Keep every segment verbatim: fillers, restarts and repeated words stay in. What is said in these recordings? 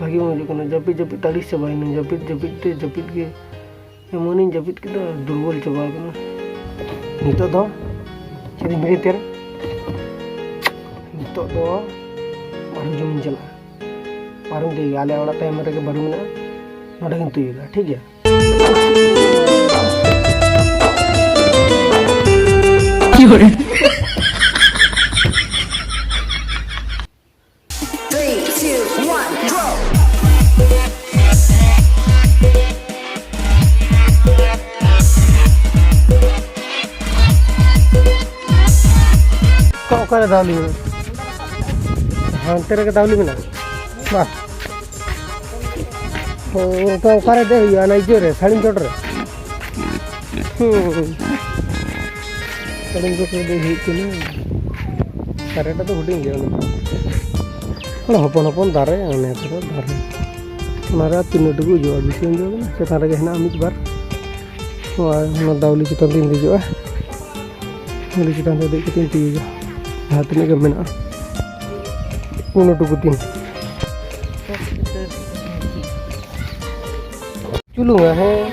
ᱵᱷᱟᱜᱮ ᱵᱟᱝ ᱵᱩᱡᱩᱜ ᱠᱟᱱᱟ᱾ ᱡᱟᱹᱯᱤᱫ ᱡᱟᱹᱯᱤᱫ ᱛᱮ ᱟᱹᱲᱤᱥ ᱪᱟᱵᱟᱭᱮᱱᱟ᱾ ᱡᱟᱹᱯᱤᱫ ᱡᱟᱹᱯᱤᱫ ᱛᱮ ᱡᱟᱹᱯᱤᱫ ᱜᱮ ᱮᱢᱚᱱᱤᱧ ᱡᱟᱹᱯᱤᱫ ᱠᱮᱫᱟ, ᱫᱩᱨᱵᱚᱞ ᱪᱟᱵᱟ ᱟᱠᱟᱱᱟ᱾ ᱱᱤᱛᱚᱜ ᱫᱚ ᱪᱮᱫ ᱤᱧ ᱢᱮᱱᱮᱫ ᱛᱟᱦᱮᱸᱱᱟ? ᱱᱤᱛᱚᱜ ᱫᱚ ᱵᱟᱹᱨᱩ ᱡᱚᱢᱤᱧ ᱪᱟᱞᱟᱜᱼᱟ᱾ ᱵᱟᱹᱨᱩᱧ ᱛᱤᱭᱳᱜᱟ᱾ ᱟᱞᱮ ᱚᱲᱟᱜ ᱛᱟᱭᱚᱢ ᱨᱮᱜᱮ ᱵᱟᱹᱨᱩ ᱢᱮᱱᱟᱜᱼᱟ, ᱱᱚᱸᱰᱮ ᱜᱤᱧ ᱛᱤᱭᱳᱜᱟ, ᱴᱷᱤᱠ ᱜᱮᱭᱟ? Three, two, one, go! ᱚᱠᱟ, ᱚᱠᱟᱨᱮ ᱫᱟᱣᱞᱤ ᱢᱮᱱᱟᱜᱼᱟ? ᱦᱟᱱᱛᱮ ᱨᱮᱜᱮ ᱫᱟᱣᱞᱤ ᱢᱮᱱᱟᱜᱼᱟ᱾ ᱵᱟ᱾ ᱚ, ᱚᱠᱟ, ᱚᱠᱟᱨᱮ ᱫᱮᱡ ᱦᱩᱭᱩᱜᱼᱟ? ᱚᱱᱟ ᱤᱭᱟᱹ ᱨᱮ, ᱥᱟᱹᱲᱤᱢ ᱪᱚᱴ ᱨᱮ᱾ ᱦᱩᱸ᱾ ᱥᱟᱹᱲᱤᱢ ᱪᱚᱴ ᱨᱮ ᱫᱮᱡ ᱦᱩᱭᱩᱜ ᱠᱟᱱᱟ᱾ ᱫᱟᱨᱮᱴᱟ ᱫᱚ ᱦᱩᱰᱤᱧ ᱜᱮᱭᱟ ᱚᱱᱟ ᱫᱚ᱾ ᱚᱱᱟ ᱦᱚᱯᱚᱱ ᱦᱚᱯᱚᱱ ᱫᱟᱨᱮ, ᱚᱱᱮ ᱠᱚᱫᱚ ᱫᱟᱨᱮ᱾ ᱚᱱᱟ ᱨᱮ ᱛᱤᱱᱟᱹᱜ ᱴᱩᱠᱩ ᱦᱤᱡᱩᱜᱼᱟ, ᱵᱮᱥᱤ ᱦᱤᱡᱩᱜᱼᱟ ᱠᱟᱱᱟ᱾ ᱪᱮᱛᱟᱱ ᱨᱮᱜᱮ ᱦᱮᱱᱟᱜᱼᱟ ᱢᱤᱫ ᱵᱟᱨ᱾ ᱱᱚᱣᱟ, ᱚᱱᱟ ᱫᱟᱣᱞᱤ ᱪᱮᱛᱟᱱ ᱨᱤᱧ ᱫᱮᱡᱚᱜᱼᱟ᱾ ᱫᱟᱣᱞᱤ ᱪᱮᱛᱟᱱ ᱨᱮ ᱫᱮᱡ ᱠᱟᱛᱮᱧ ᱛᱤᱭᱳᱜᱟ᱾ ᱡᱟᱦᱟᱸ ᱛᱤᱱᱟᱹᱜ ᱜᱮ ᱢᱮᱱᱟᱜᱼᱟ, ᱩᱱᱟᱹᱜ ᱴᱩᱠᱩ ᱛᱤᱧ᱾ ᱪᱩᱞᱩᱝᱟ, ᱦᱮᱸ᱾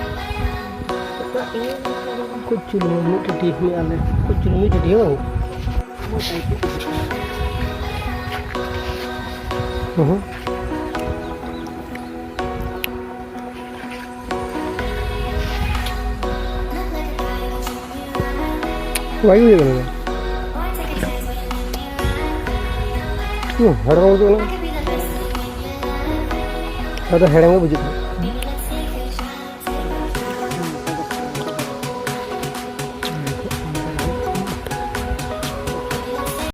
ᱠᱩᱪ ᱪᱩᱞᱩᱝ ᱢᱤᱫ ᱴᱟᱹᱴᱤ, ᱢᱤᱫ ᱟᱞᱮ᱾ ᱠᱩᱪ ᱪᱩᱞᱩᱝ ᱢᱤᱫ ᱴᱟᱹᱴᱤ, ᱦᱮᱸ ᱵᱟᱝ? ᱦᱩᱸ᱾ ᱵᱟᱭ ᱦᱩᱭᱩᱜ ᱠᱟᱱᱟ᱾ ᱦᱩᱸ, ᱦᱮᱲᱮᱢ ᱵᱩᱡᱩᱜ ᱠᱟᱱᱟ᱾ ᱟᱫᱚ ᱦᱮᱲᱮᱢ ᱜᱮ ᱵᱩᱡᱩᱜ ᱠᱟᱱᱟ᱾